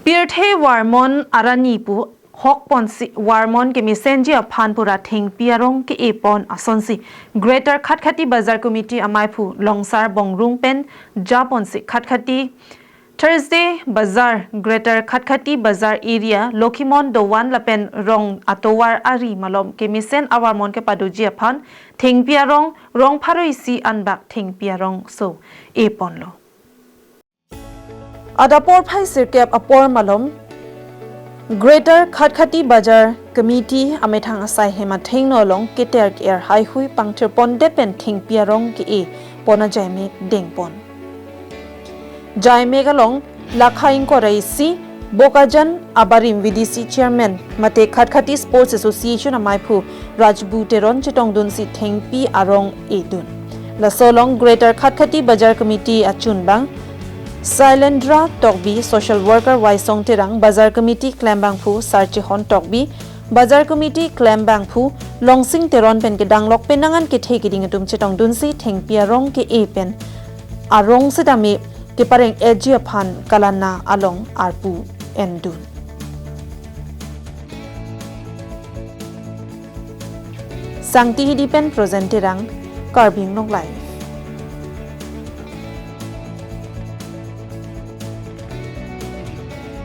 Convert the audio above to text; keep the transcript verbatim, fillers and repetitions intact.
Pirthe Varmon Arani pu hok ponsi Varmon kemesenji aphan pura thengpi arong ke-e pon asonsi Greater Khatkhati Bazar Committee amei phu Longsar Bongrung pen ja ponsi Khatkhati Thursday Bazar, Greater Khatkhati Bazar Area, Lokhimon Dovan lapen rong atovar ari malom kemesen avarmon kepadoji aphan thengpi arong rong pharo isi anbak thengpi arong so-e ponlo. Adap porphai sirkep apor malom Greater Khatkhati Bazar Committee amethang asai hem athengno along keter ke-er haihui pangthir pondet pen thengpi arong ke-e pon ajaimek dengpon. Jaimek along lakha ingkoi ra isi Bokajan abarim V D C Chairman mate Khatkhati Sports Association amei phu Rajbu Teron chetongdunsi thengpi arong edun. Laso along Greater Khatkhati Bazar Committee achunbang Sailendra Tokbi, Social Worker Waisong Terang, Bazar Committee klembangphu Sarchihon Tokbi, Bazar Committee klembangphu Longsing Teron pen kedanglok penang an kethe keding atum chetongdunsi thengpi arong ke-e pen arong setame kepareng-etji aphan kalana along arpu endun. Sangti Hidi pen Projen Terang, Karbi Anglong Live.